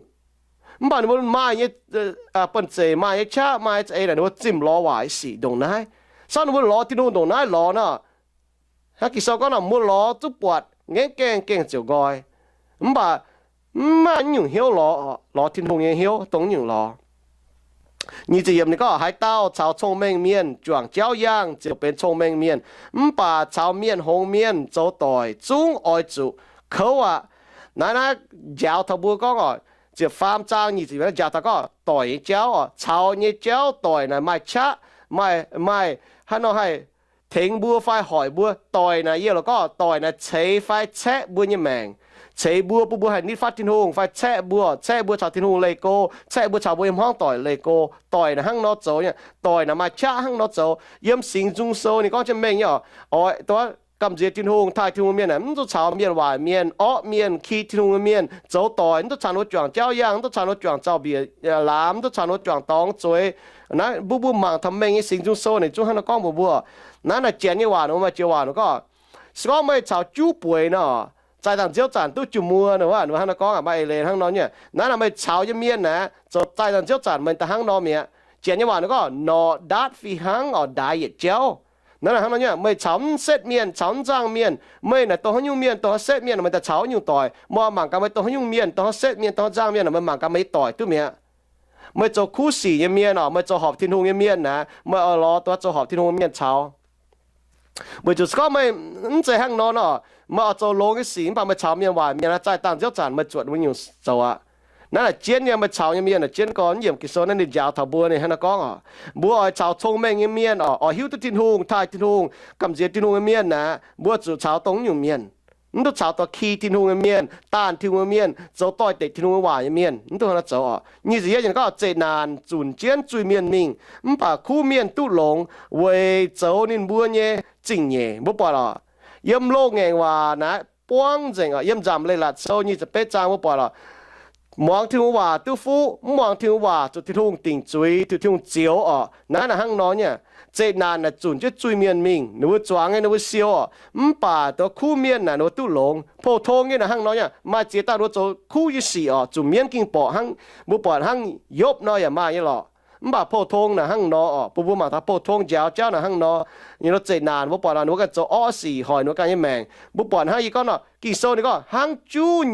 Mv baac ninh mbuo maaih nyei banh zeic, maaih nyei qaqv, maaih za'eix naaic ninh mbuo zimh lorz waaic sic ndongc naaiv. Saauv ninh mbuo lorz Tin-Hungh ndongc naaiv lorz nor, hnangv Ging-Sou gorngv nor, mbuo lorz zungv buatc ngaengv gaengh gaengh ziouc nqoi. Mv baac mv maaih nyungc hnyouv lorz, lorz Tin-Hungh nyei hnyouv dongh nyungc lorz. Nyic ziepc yiemc ninh gorngv, haaix dauh caux cong-mengh mienh juangc jauv yangh ziouc benx cong-mengh mienh, mv baac caux mienh hngongx mienh zoux doic zungv oix zuqc kouv aqv. Naaiv naaiv njaaux taux mbuo gorngv oc, ziepc faam zaang nyic ziepc yiemc njaaux taux gorngv doic nyei jauv oc, caux nyei jauv doic naaic maaih qaqv, maaih, maaih haaix nor haih tengx mbuo fai hoic mbuo. Doic naaic yie lorz gorngv doic naaic ceix fai caeqv mbuo nyei maengc, ceix mbuo, bun mbuo haih nitv fatv Tin-Hungh, fai caeqv mbuo, caeqv mbuo caux Tin-Hungh leih go, caeqv mbuo caux mbuo yiem hmuangv doic leih go. Doic naaic hnangv nor zoux nyei, doic naaic maaih qaqv hnangv nor zoux. Yiem Singx Nzung Sou ninh gorngv jienv mengh nyei oc, oix gamh nziex Tin-Hungh, taaih Tin-Hungh mienh aeqv, mv zuqc caux mienh waaic mienh, orqv mienh, ki Tin-Hungh nyei mienh zoux doic, mv duqv caux ninh mbuo juangc jauv yangh, mv duqv caux ninh mbuo juangc zaux-mbiec laamz, mv duqv caux ninh mbuo juangc dorngx zueiz. Naaiv mbuo, mbuo mangc taux mengh nyei Singx Nzung Sou ninh zungv hnangv nor gorngv mbuox mbuo. Naaiv naaic janx nyei waac nor, maaih joux waac nor gorngv, se gorngv meih caux juv bueix nor, zaih dangh nziouv zanc duqv jun-muoz nor, hnangv nor gorngv aqv, maaih eix leiz hnangv nor nyei. Naaiv naaic meih caux nyei mienh aeqv, zoux zaih dangh nziouv zanc meih da'hnangv nor mi'aqv. Janx nyei waac nor gorngv, norqc ndaatv fih hnangv oix ndaix yietc jauv. Naaiv naaic hnangv nor nyei, meih caux mv setv mienh, caux mv nzangh mienh, meih naaic dongh haaix nyungc mienh, dongh haaix setv mienh, meih daaih caux haaix nyungc doic. Meih oix mangc gaax meih dongh haaix nyungc mienh, dongh haaix setv mienh, dongh haaix nzangh mienh, meih mangc gaax meih nyei doic duqv mi'aqv. Meih zoux kuv sic nyei mienh oc, meih zoux horpc Tin-Hungh nyei mienh aeqv, meih oix lorz dongh zoux horpc Tin-Hungh nyei mienh caux. Weic zuqc se gorngv meih mv zeiz hnangv nor nor, meih oix zoux longx nyei sic mv baac meih caux mienh waaic mienh, zaih dangh nziouv zanc meih zuotc wuov nyungc zoux aqv. Naaiv naaic jienv nyei, meih caux nyei mienh naaic jienv gorn, yiem Ging-Sou naaiv ninh njaaux taux mbuo ninh hnangv nor gorngv oc, mbuo oix caux cong-mengh nyei mienh oc, oix hiuv duqv Tin-Hungh, taaih Tin-Hungh, gamh nziex Tin-Hungh nyei mienh aeqv, mbuo zuqc caux dongh nyungc mienh. Mv duqv caux dorh ki Tin-Hungh nyei mienh, daanh Tin-Hungh nyei mienh, zoux doix-dekc Tin-Hungh nyei waac nyei mienh, mv duqv hnangv nor zoux oc. Nyic ziepc yietv gorngv, zeqc naanc zunc jienv zuiz-mienh mingh, mv baac kuv mienh duqv longx weic zoux ninh mbuo nyei zingh nyeic. Mbuo buatc oc, yiem loz-ngaengc waac naaiv buangv nzengc oc. Yiem Nzamc Leiz-Latc Sou nyic ziepc betv zaang mbuo buatc oc, muangx Tin-Hungh waac duqv fuqv, mv muangx Tin-Hungh waac zuqc Tin-Hungh dingc zuiz, zuqc Tin-Hungh zioux oc. Naaiv naaic hnangv nor nyei. Zeqc naanc naaic zunc jienv zuiz-mienh mingh, ninh mbuo zuangx nyei ninh mbuo siou oc. Mv baac dongh kuv mienh naaic ninh mbuo duqv longx. Pou-tong nyei naaic hnangv nor nyei, maaih ziex dauh ninh mbuo zoux kuv nyei sic oc, zuqc mienv ging borqc hnangv. Mbuo buatc hnangv Yopv nor yaac maaih nyei lorqc. Mv baac pou-tong naaic hnangv nor oc, bun mbuo mangc taux pou-tong njaaux jauv naaic hnangv nor. Ninh mbuo zeqc naanc, mbuo buatc naaic ninh mbuo ganh zoux orqv sic hoic ninh mbuo ganh nyei maengc. Mbuo buatc hnangv yie gorngv nor, Ging-Sou ninh gorngv hnangv juv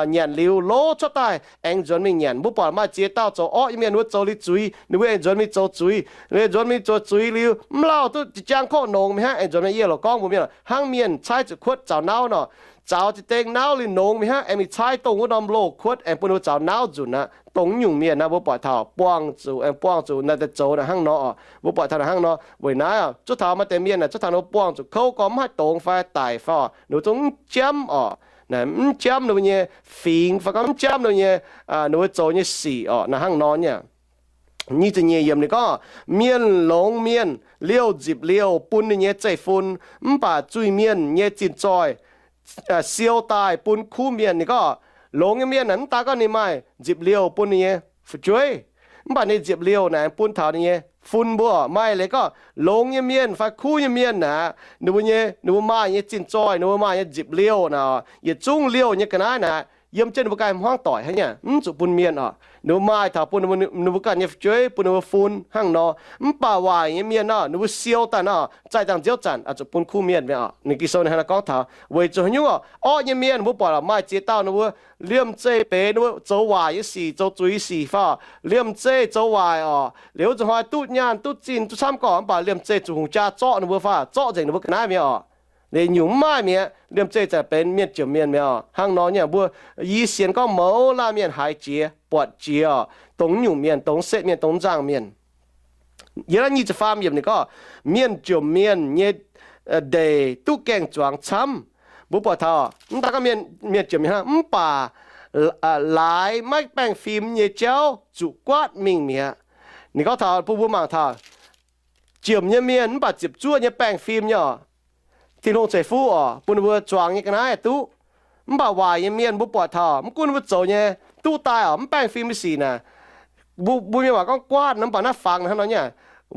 nyanc liuz lov cuotv daaih aengx nzuonx mingh nyanc. Mbuo buatc maaih ziex dauh zoux orqv nyei mienh, ninh mbuo zoux liuz zuiz, ninh mbuo aengx nzuonx mingh zoux zuiz. Ninh mbuo nzuonx mingh zoux zuiz liuz, mv lauh duqv jangv korqv nongx mingh hnangv, aengx nzuonx mingh. Yie loc gorngv mbuox mienh, hnangv mienh caaiv zuqc kuotv zaux nauv nor, zaux za'dengh nauv liuz nongx mingh hnangv, aengx mingh caaiv dongh wuov norm loz kuotv, aengx bun ninh mbuo zaux nauv nzunc aqv, dongh nyungc mienh naaiv mbuo buatc taux buangh zuqc, aengx buangh zuqc naaiv deix zoux naaic hnangv nor oc. Mbuo buatc taux naaic hnangv nor, weic naaiv zuov taux maaih deix mienh naaic, zuov taux ninh mbuo buangh zuqc kouv gorngv mv haih dongz fai daic fai oc, ninh mbuo zungv mv jamv oc, mv jamv ninh mbuo nyei fingx fai gorngv mv jamv ninh mbuo nyei, ninh mbuo zoux nyei sic oc, naaic hnangv nor nyei. Nyic ziepc nyeic yiemc ninh gorngv, mienh longx mienh liouh nzipc liouh bun ninh nyei zeiv-fun, mv baac zuiz-mienh nyei zinh zoih siou daaih bun kuv mienh. Ninh gorngv longx nyei mienh naaic, mv daan gorngv ninh maaih nzipc liouh bun ninh nyei fu'jueiv, mv baac ninh nzipc liouh naaic bun taux ninh nyei fun mbuo. Maaih leiz gorngv longx nyei mienh fai kuv nyei mienh naaic, ninh mbuo nyei, ninh mbuo maaih nyei zinh zoih, ninh mbuo maaih nyei nzipc liouh naaic, yietc zungv liouh nyei ga'naaiv naaic, yiem jienv ninh mbuo ganh hmuangv doic hnangv nyei, mv zuqc bun mienh oc. Ninh mbuo maaih taux bun ninh mbuo ganh nyei fu'jueiv, bun ninh mbuo fun hnangv nor. Mv baac waaic nyei mienh nor, ninh mbuo siou daaih nor, zaih dangh nziouv zanc oix zuqc bun kuv mienh mi'aqv oc. Ninh Ging-Sou ninh hnangv naaiv gorngv taux weic zuqc haaix nyungc oc, orqv nyei mienh mbuo buatc oc, maaih ziex dauh ninh mbuo liemh zeih benx ninh mbuo zoux waaic nyei sic, zoux zuiz sic fai oc, liemh zeih zoux waaic oc, liuz wuov zuqc hnoi duqv nyaanh duqv zinh duqv camv gorqv, mv baac liemh zeih zuqc hungh jaa zorqv ninh mbuo fai zorqv nzengc ninh mbuo ga'naaiv mi'aqv oc. Liuz nyungc mv maaih mi'aqv, liemh zeih zanc benx mienh jomc mienh mi'aqv oc. Hnangv nor nyei mbuo, yie sienx gorngv mouz laanh mienh haiz jiex buatc jiex oc, dongh nyungc mienh, dongh setv mienh, dongh nzangh mienh. Yiem naaiv nyic ziepc faam yiemc ninh gorngv, mienh jomc mienh nyei ndeic duqv gaeng-zuangx camv. Mbuo buatc taux mv daan gorngv mienh, mienh jomc mienh hnangv, mv baac laaix maiv baengh fim nyei jauv zuqc guaatv mingh mi'aqv. Ninh gorngv taux bun mbuo mangc taux, jomc nyei mienh mv baac ziepc zuoqv nyei baengh fim nyei oc, Tin-Hungh ceix fuqv oc, bun ninh mbuo zuangx nyei ga'naaiv duqv. Mv baac waaic nyei mienh mbuo buatc taux mv gunv ninh mbuo zoux nyei duqv daaih oc, mv baengh fim nyei sic naaic, mbuo, mbuo mienh waac gorngv guaatv nor, mv baac naaiv fangx hnangv nor nyei.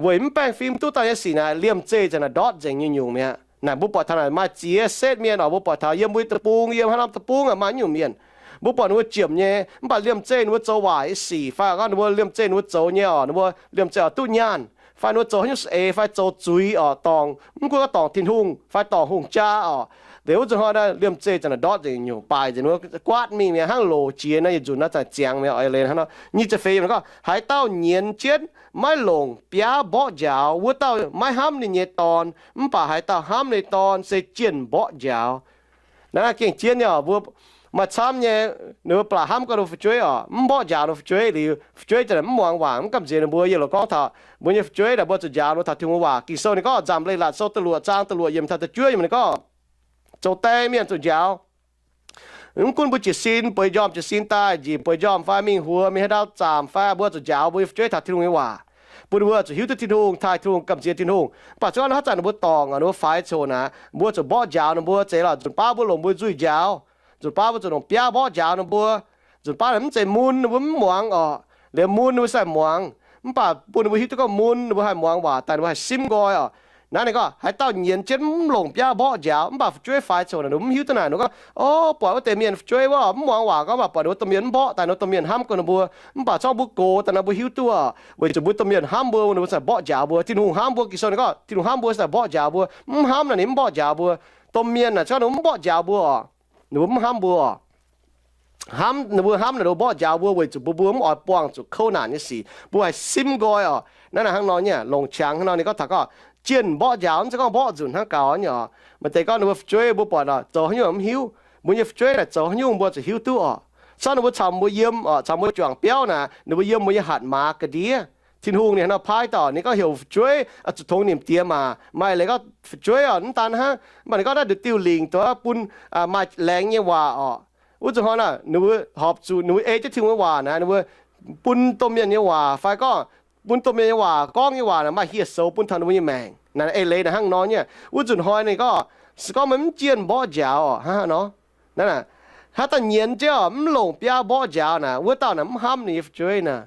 Weic mv baengh fim duqv daaih nyei sic naaic, liemh zeih zanc naaic ndortv nzengc nyei nyungc mi'aqv. Naaic mbuo buatc taux naaic maaih ziex setv mienh oc, mbuo buatc taux yiem mbuo deic-bung, yiem haaix norm deic-bung aah, maaih nyungc mienh. Mbuo buatc ninh mbuo jomc nyei, mv baac liemh zeih ninh mbuo zoux waaic nyei sic fai gorngv ninh mbuo liemh zeih ninh mbuo zoux nyei oc, ninh mbuo liemh zeih oix duqv nyaanh fai ninh mbuo zoux haaix nyungc saeng-eix fai zoux zuiz oc, dorngc, mv gunv gorngv dorngc Tin-Hungh fai dorngc hungh jaa oc, liuz wuov zuqc hnoi naaic liemh zeih zanc naaic ndortv nzengc nyungc, baaix nzengc, ninh mbuo guaatv mingh mi'aqv, hnangv loc jiex nor, yietc nzunc naaiv zanc ziangx mi'aqv oc. Nyic ziepc feix ninh gorngv, haaix dauh nyienz jienv maiv longc biaav mborqv njaaux, wuov dauh maiv hnamv ninh nyei dorn, mv baac haaix dauh hnamv ninh dorn se jienh mborqv njaaux. Naaiv gengh jienv nyei oc, mbuo maaih camv nyei, ninh mbuo baac hnamv gau ninh mbuo fu'jueiv oc, mv mborqv njaaux ninh mbuo fu'jueiv liuz, fu'jueiv zanc naaic mv muangx waac, mv gamh nziex ninh mbuo. Yie loc gorngv taux mbuo nyei fu'jueiv naaic, mbuo zuqc njaaux ninh mbuo taux Tin-Hungh waac. Ging-Sou ninh gorngv, Nzamc Leiz-Latc Sou da'luoqc zaang da'luoqc yiemc taux da'juov yiemc ninh gorngv, zoux die mienh zuqc njaaux. Mv gunv mbuo jiez sin, bueix njormh jiez sin daaih, njiec bueix njormh fai mingh huox, mingh haaix ndau zaamc fai, mbuo zuqc njaaux mbuo nyei fu'jueiv taux Tin-Hungh nyei waac, bun ninh mbuo zuqc hiuv duqv Tin-Hungh, taaih Tin-Hungh, gamh nziex Tin-Hungh. Mv baac zungv haaix zanc ninh mbuo dorngc, ninh mbuo faix coc naaic, mbuo zuqc mborqv njaaux ninh mbuo. Zeiz lorqc, nzunc baav mbuo longc mbuo nzuih njaaux, nzunc baav mbuo zuqc longc biaav mborqv njaaux ninh mbuo. Nzunc baav naaic mv zeiz mun, ninh mbuo mv muangx oc. Liuz mun ninh mbuo sai muangx, mv baac bun ninh mbuo hiuv duqv gorngv mun, ninh mbuo haih muangx waac daaih, ninh mbuo haih simv nqoi oc. Naaiv ninh gorngv, haaix dauh nyienz jienv mv longc biaav mborqv njaaux, mv baac fu'jueiv faix coc naaic, ninh mbuo mv hiuv duqv naaic. Ninh gorngv, o, buatc wuov deix mienh fu'jueiv wuov mv muangx waac gorngv, mv baac buatc ninh mbuo domh mienh mv mborqv daaih, ninh mbuo domh mienh hnamv gau ninh mbuo. Mv baac zorqv mbuo gox daaih nor, mbuo hiuv duqv oc, weic zuqc mbuo domh mienh hnamv mbuo, ninh mbuo ziouc mborqv njaaux mbuo. Tin-Hungh hnamv mbuo, Ging-Sou ninh gorngv Tin-Hungh hnamv mbuo, ziouc mborqv njaaux mbuo. Mv hnamv naaic ninh mv mborqv njaaux mbuo. Domh mienh naaic, zorqv ninh mbuo mv mborqv njaaux mbuo oc, ninh mbuo mv hnamv mbuo oc. Hnamv, ninh mbuo hnamv naaic, ninh mbuo mborqv njaaux mbuo weic zuqc mbuo, mbuo mv oix buangh zuqc kouv naanc nyei sic, mbuo haih simv nqoi oc. Naaiv naaic hnangv nor nyei, longc qangx hnangv nor. Ninh gorngv taux gorngv jienh mborqv njaaux, mv zeiz gorngv mborqv nzunc hnangv gaux nyei oc. Maaih deix gorngv ninh mbuo fu'jueiv mbuo buatc oc, zoux haaix nyungc mv hiuv. Mbuo nyei fu'jueiv naaic zoux haaix nyungc mbuo zuqc hiuv duqv oc. Zorqv ninh mbuo caux mbuo yiem oc, caux mbuo juangc biauv naaic, ninh mbuo yiem mbuo nyei hatc maaz ga'ndiev. Tin-Hungh ninh hnangv nor paaiv dauh, ninh gorngv heuc fu'jueiv oix zuqc tongx nimc diex maac. Maaih leiz gorngv fu'jueiv oc, mv daan hnangv, mv baac ninh gorngv naaiv nduqc diuh lingc dongh bun maaih laengz nyei waac oc. Wuov zuqc hnoi naaic, ninh mbuo horpc zuqc ninh mbuo ei jienv Tin-Hungh nyei waac naaic, ninh mbuo bun domh mienh nyei waac fai gorngv bun domh mienh nyei waac, gorngv nyei waac naaic maaih hieh soux bun taux ninh mbuo nyei maengc. Naaic ei leiz naaic hnangv nor nyei. Wuov zuqc hnoi ninh gorngv, se gorngv meih mv jienh mborqv njaaux oc, hnangv nor, naaic, haaix dauh nyienz jienv oc, mv longc biaav mborqv njaaux naaic, wuov dauh naaic mv hnamv ninh nyei fu'jueiv naaic.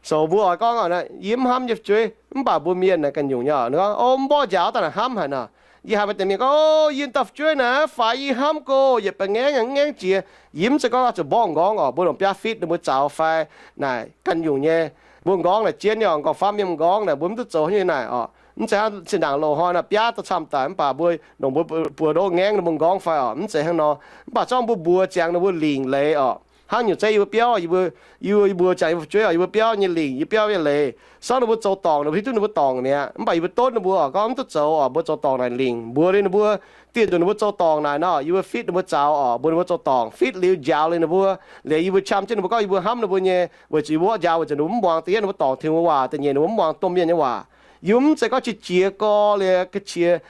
So mbuo oix gorngv, yie mv hnamv yie fu'jueiv, mv baac mbuo mienh naaic ganh nyungc nyei oc, ninh gorngv, o, mv mborqv njaaux dauh naaic hnamv haic nor. Yie haiz maaih deix mienh gorngv, o, yie dauh fu'jueiv naaic faix yie hnamv go, yietc baeqc ngaengv yaac mv ngaengv jiex. Yie mv zeiz gorngv oix zuqc mborqv nqorngv oc, mbuo longc biaav fitv ninh mbuo zaux fai naaic ganh nyungc nyei. Mbuo m'nqorngv naaic jienv nyei oc, m'nqorngv faam mienh m'nqorngv naaic, mbuo mv duqv zoux haaix nyungc naaic oc. Mv zeiz hnangv zinh ndaangc loz-hnoi naaic biaav dorh camv daaih mv baac mbuo longc mbuo buoz ndoqv ngaengv ninh mbuo m'nqorngv fai oc, mv zeiz hnangv nor. Mv baac zorqv mbuo mbuox ziangx ninh mbuo lingc leiz oc. Hnangv nyungc zeiv yie mbuo biauv, yie mbuo, yie mbuo, mbuox ziangx yie mbuo fu'jueiv oc, yie mbuo biauv nyei lingc, yie biauv nyei leiz. Zorqv ninh mbuo zoux dorngc, ninh mbuo hiuv duqv ninh mbuo dorngc mi'aqv. Mv baac yie mbuo donv ninh mbuo oc, gorngv mv duqv zoux oc, mbuo zoux dorngc naaic lingc. Mbuox liuz ninh mbuo, dieh nzunc ninh mbuo zoux dorngc naaic nor, yie mbuo fitv ninh mbuo zaux oc, mbuox ninh mbuo zoux dorngc, fitv liuz njaaux liuz ninh mbuo, liuz yie mbuo qam jienv ninh mbuo gorngv yie mbuo hnamv ninh mbuo nyei, weic zuqc yie mbuo mborqv njaaux, weic zuqc ninh mbuo mv muangx da'yietv ninh mbuo dorngc Tin-Hungh nyei waac, da'nyeic ninh mbuo mv muangx domh mienh nyei waac. Yie mv zeiz gorngv qiex jiez gorx liuz ga'qiex,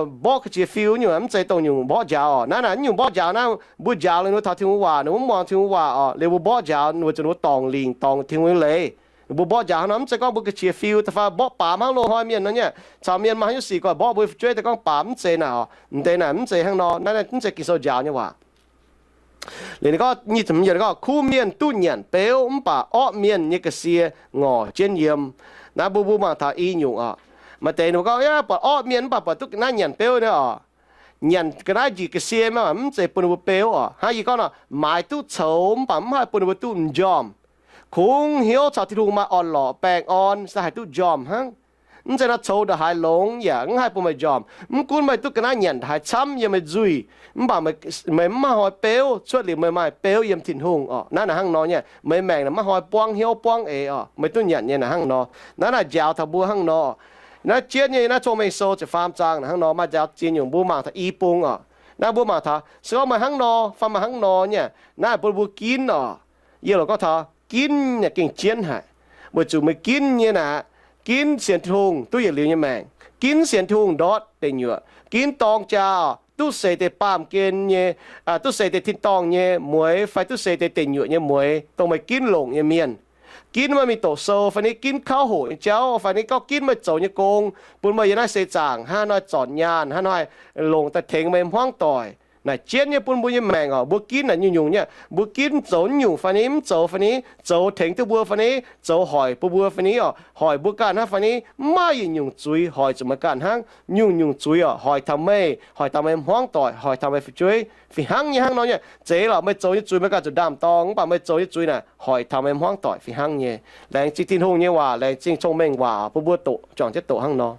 mborqv ga'qiex fiu nyungc, mv zeiz dongh nyungc mborqv njaaux oc. Naaiv naaic mv nyungc mborqv njaaux naaiv, mbuo njaaux liuz ninh mbuo taux Tin-Hungh waac, ninh mbuo mv muangx Tin-Hungh waac oc, liuz mbuo mborqv njaaux weic zuqc ninh mbuo dorngc lingc, dorngc Tin-Hungh nyei leiz. Ninh mbuo mborqv njaaux hnangv nor, mv zeiz gorngv mbuo ga'qiex fiu da'faanh mborqv baamz hnangv loz-hnoi mienh nor nyei, caux mienh maaih haaix nyungc sic gorngv mborqv mbuo nyei fu'jueiv daaih gorngv baamz, mv zeiz naaic oc. M'deix naaic mv zeiz hnangv nor, naaiv mv zeiz Ging-Sou njaaux nyei waac. Liuz ninh gorngv, nyic ziepc hmz yiemc gorngv, kuv mienh duqv nyanc beuv, mv baac orqv mienh nyei ga'sie ngorc jienv yiem. Naaiv mbuo, mbuo mangc taux i nyungc oc. Maaih deix ninh mbuo gorngv, yaac buatc orqv mienh mv baac buatc duqv ga'naaiv nyanc beuv nyei oc. Nyanc ga'naaiv njiec ga'sie mv baac mv zeiz bun ninh mbuo beuv oc. Hnangv yie gorngv nor, maaiz duqv coux mv baac mv haih bun ninh mbuo duqv m'njormh. Kungx hnyouv caux Tin-Hungh maaih orn-lorqc baengh orn se haih duqv m'njormh hnangv. Mv zeiz nor coux ndongc haaix longx yaac mv haih bun meih m'njormh. Mv gunv meih duqv ga'naaiv nyanc ndongc haaix camv yiem meih nzuih, mv baac meih mv maaih hnoi beuv cuotv liuz meih maaih beuv yiem Tin-Hungh oc. Naaiv naaic hnangv nor nyei, meih maengc naaic maiv hnoi buangv hnyouv buangv eix oc. Meih duqv nyanc nyei naaic hnangv nor. Naaiv naaic njaaux taux mbuo hnangv nor. Naaiv jienv nyei naaiv Cong-Mengh Sou ziepc faam zaang naaiv hnangv nor maaih njaaux ziex nyungc, mbuo mangc taux i bung oc. Naaiv mbuo mangc taux se gorngv meih hnangv nor fai meih hnangv nor nyei, naaiv bun mbuo ginv oc. Yie loc gorngv taux ginv naaic gengh jienv haic, weic zuqc meih ginv nyei naaic, ginv sienx Tin-Hungh duqv yietc liuz nyei maengc, ginv sienx Tin-Hungh ndortv deic nyuoqc, ginv dorng jaa oc, duqv seix deix baamh gen nyei, duqv seix deix tin-dorngh nyei mueix fai duqv seix deix deic nyuoqc nyei mueix dongh meih ginv longc nyei mienh. Ginv maiv mingh doqc sou fai ni ginv kauv hoqc nyei jauv fai ni gorngv ginv meih zoux nyei gong, bun meih yiem naaiv seix zaangc hnangv haaix nor zornc nyaanh, hnangv haaix nor longc daaih tengx meih hmuangv doic. Naaic jienv nyei bun mbuo nyei maengc oc. Mbuo ginv naaic nyungc-nyungc nyei, mbuo ginv zoux nyungc fai ni, mv zoux fai ni, zoux tengx duqv mbuo fai ni, zoux hoic bun mbuo fai ni oc, hoic mbuo ganh hnangv fai ni, mv maaih yietc nyungc zuiz hoic zuqc meih ganh hnangv. Nyungc-nyungc zuiz oc, hoic taux meih, hoic taux meih hmuangv doic, hoic taux meih fu'jueiv fih hnangv nyei. Hnangv nor nyei, zeiz lorqc, meih zoux nyei zuiz meih ganh zuqc ndaam-dorng, mv baac meih zoux nyei zuiz naaic hoic taux meih hmuangv doic fih hnangv nyei. Laengz zingh Tin-Hungh nyei waac, laengz zingh cong-mengh waac bun mbuo doqc, juangc jienv doqc hnangv nor.